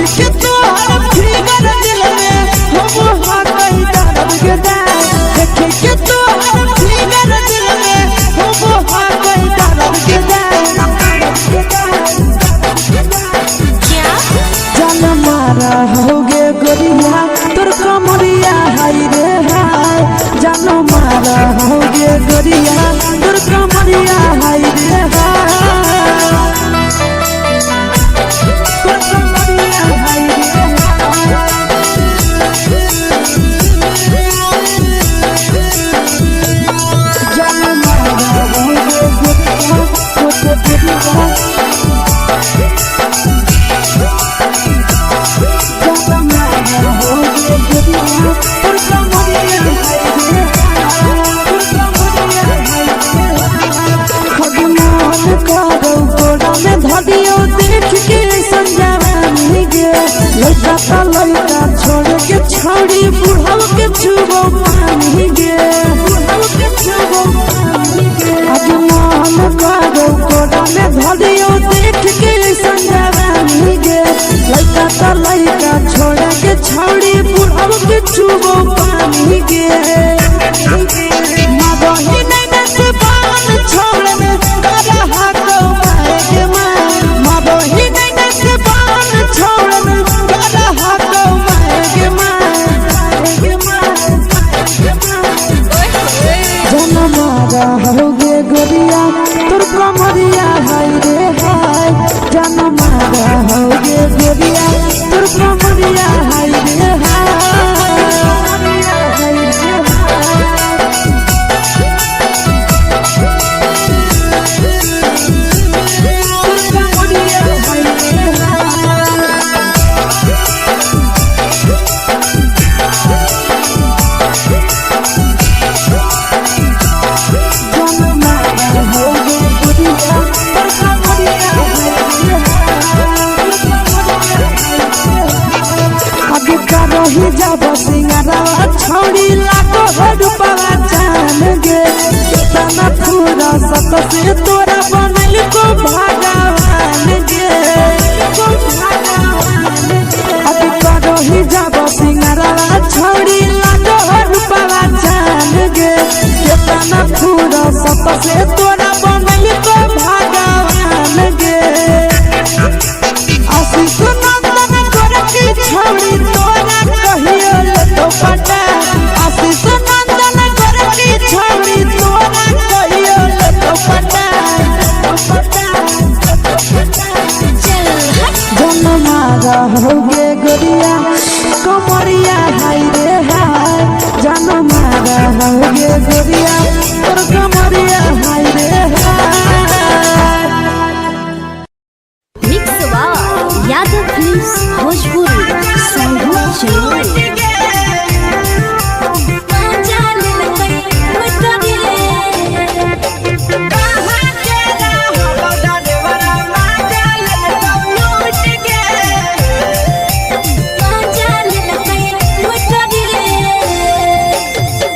देख के तोहर फिगर दिल में हम हा कई दर्द के दाई। देख के तोहर फिगर दिल में हम हा कई दर्द के दाई। क्या? जान मारा होगे गोरिया तोर कमरिया हाय रे हाय। जान मारा होगे गोरिया तोर कमरिया हाय रे हाय। तोर कमरिया हाय रे हाय। जान मारा होगे गोरिया तोर कमरिया। छोड़ी बुढ़ाव के छुबो पानी गे, बुढ़ाव के छुबो पानी गे। आज मन करो कोड़ा में धरियो देख के संजवानी गे। लइका त लइका छोड़ के छौड़ी बुढ़ाव के छुबो पानी गे। मदही नैना से बाल छोड़ में करा हाथ मारे के मार। मदही नैना से बाल छोड़ में करा हाथ मारे के मार, के मार, के मार। जन मारा होगे गोरिया तोर कमरिया हाय रे हाय। जन मारा होगे गोरिया तोर कमरिया हाय रे हाय। तोर कमरिया हाय रे हाय। जब सिंगारा छौड़ी लागो रूपवा जान गे। केतना पूरा सत से तोरा बनल को भगवान गे। अब करही जब सिंगारा छौड़ी लागो रूपवा जान गे। केतना पूरा सत से तोरा बनल को भगवान गे। आशीष नंदन गोरखी छौड़ी तोरा कहियो लतो पटा। आशीष नंदन गोरखी छौड़ी तोरा कहियो लतो पटा। चल हट। जन मारा होगे गोरिया कमरिया हाय रे हाय। जन मारा होगे गोरिया तोर कमरिया हाय रे हाय। Mix by Yadav films Bhojpuri Sangam चलो।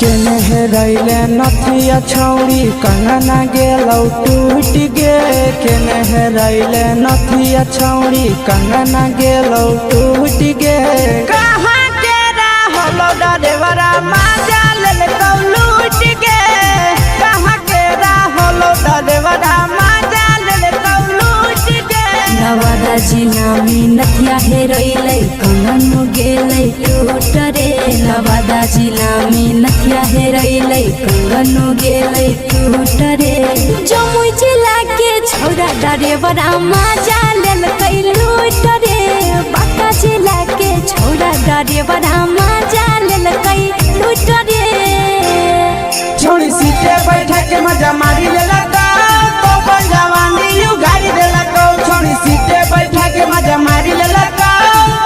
केने हेरैले नथिया छौड़ी कंगना गेलौ टूट गे। केने हेरैले नथिया छौड़ी कंगना गेलौ टूट गे। कहाँ के रहलो डरेवरा माजा लेलकौ लूट गे। कहाँ के रहलो डरेवरा माजा लेलकौ लूट गे। नवादा जिला में नथिया हेरैलै कंगन गेलै टूट रे। नवादा जिला में नथिया हेरैलै कंगन गेलै टूट रे। जमुई जिला के छौड़ा डरेवरा माजा लेलकै लूट रे। बांका जिला के छौड़ा डरेवरा माजा लेलकै लूट रे। छोड़ी सीटे बैठा के मजा मारी लेलकौ तो अपन जवानी you गाड़ी देलकौ। छोड़ी सीटे बैठा के मजा मारी लेलकौ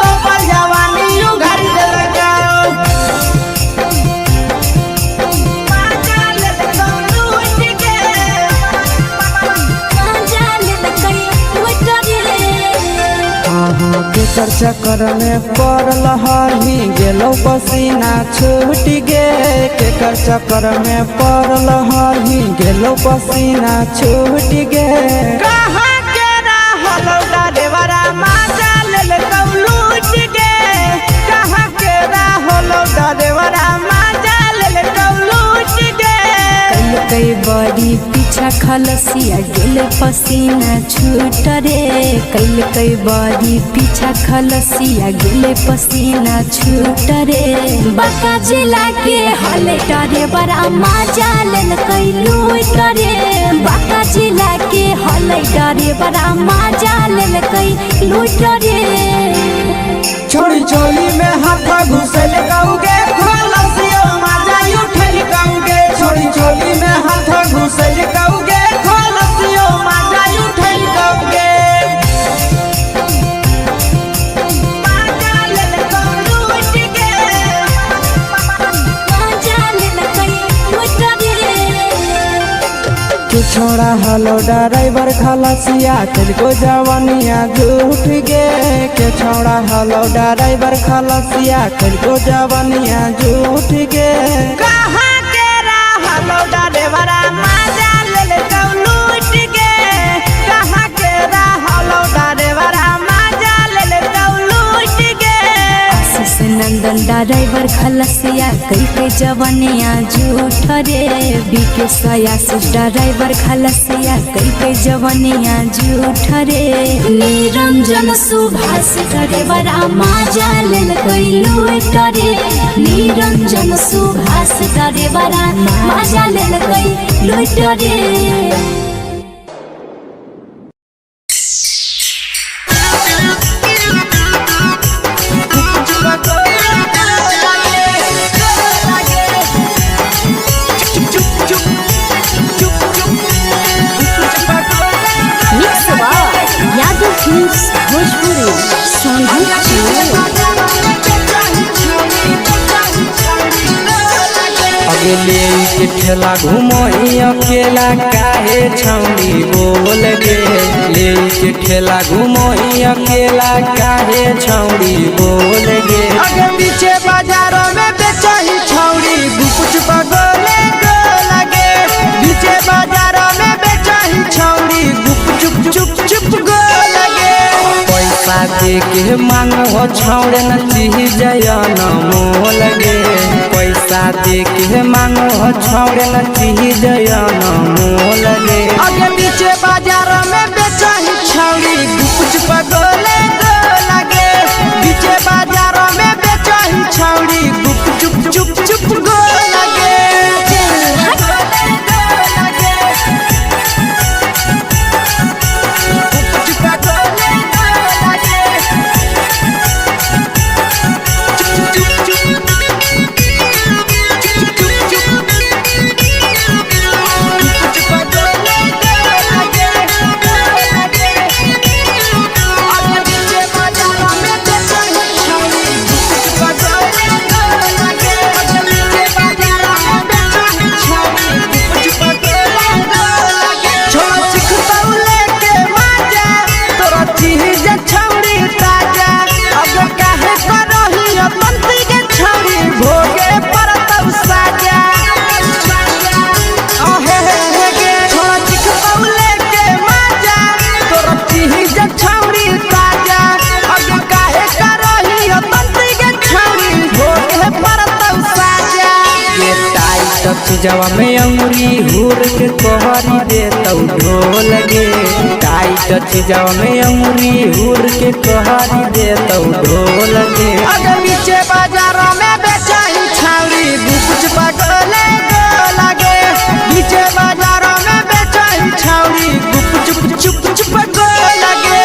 तो अपन जवानी you गाड़ी देलकौ। माजा लेलकौ लूट गे। माजा लेलकै लूट रे। अहाँ के चक्कर में पड़ल हही गेलौ पसीना छूट गे। केकर चक्कर में पड़ल हही गेलौ पसीना छूट गे। कहाँ के रहलौ डरेवरा माजा लेलकौ लूट पीछा खलसिया गेल पसीना छूट रे। कैल कई बड़ी पीछा खलसिया गेल पसीना छूट रे। बांका जिला के हले डरे बड़ा मजा लेल कई लूट रे। बांका जिला के हले डरे बड़ा मजा लेल कई लूट रे। छोड़ी चोली में हाथ घुसल कहूगे खलसियो मजा उठल कहूगे। छोड़ी चोली में हाथ घुसल कहूगे खलसियो मजा उठल कहूगे। मजा लेल लूट गे। मजा लेल कई लूट रे। तू छोड़ा हलो ड्राइवर खलसिया तेरे जवानिया झूठ गे। के छोड़ा हलो ड्राइवर खलसिया तेरे जवानिया झूठ गे। कहाँ के हलो ड्राइवर मजा ले ले तो लूट गे। कहाँ के हलो ड्राइवर मजा ले ले तो लूट गे। आशीष नंदन ड्राइवर खलसिया कई के जवनिया झूठ रे। बीके सयासी ड्राइवर खलसिया कई के जवनिया झूठ रे। निरंजन सुभाष ड्राइवर मजा लेल कई लूट रे। निरंजन सुभाष ड्राइवर मजा लेल कई लूट रे। Mix by Yadav films Bhojpuri Sonbhadra. अगले के ठेला घुमोही अकेला काहे छौड़ी बोल गे। ले के ठेला घुमोही अकेला काहे छौड़ी बोल गे। अगे पीछे बाजारों में बेचही छौड़ी गुपच पगोले गो लगे। पीछे बाजारों में बेचही छौड़ी गुप चुप चुप चुप गो लगे। पैसा दे के मांगो छौड़े न चीज न मोल गे। पैसा दे के मांगो छौड़े न चीज न मोल गे। अगे पीछे बाजारों में बेचही छौड़ी गुपच पगोले गो लगे। पीछे बाजारों में बेचही छौड़ी गुप चुप चुप चुप गो लगे। चीजवा में अंगुरी हुर के कोहरी दे तौ ढोल गे। टाइट चीजवा में अंगुरी हुर के कोहरी दे तौ ढोल गे। अगर नीचे बाजारों में बेचाही छावरी गुपच पगले गो लगे। नीचे बाजारों में बेचाही छावरी गुप चुप चुप चुप गो लगे।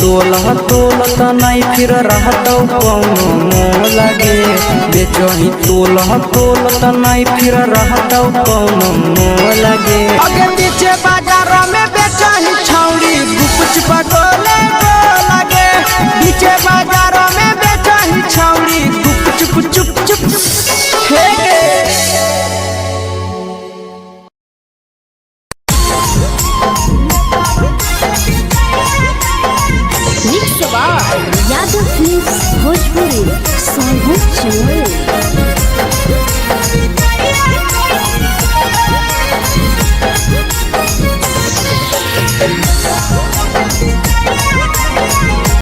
तोलह तोल त नहीं फिर रहतौ कौनो मोह लगे। बेचही तोलह तोल त नहीं फिर रहतौ कौनो मोह लगे। अगे पीछे बाजार में बेचही छौड़ी गुप चुप गोले गो लगे। पीछे बाजार में बेचही छौड़ी गुप चुप चुप चुप हे गे। Mix by Yadav films Bhojpuri Sonbhadra Jamui.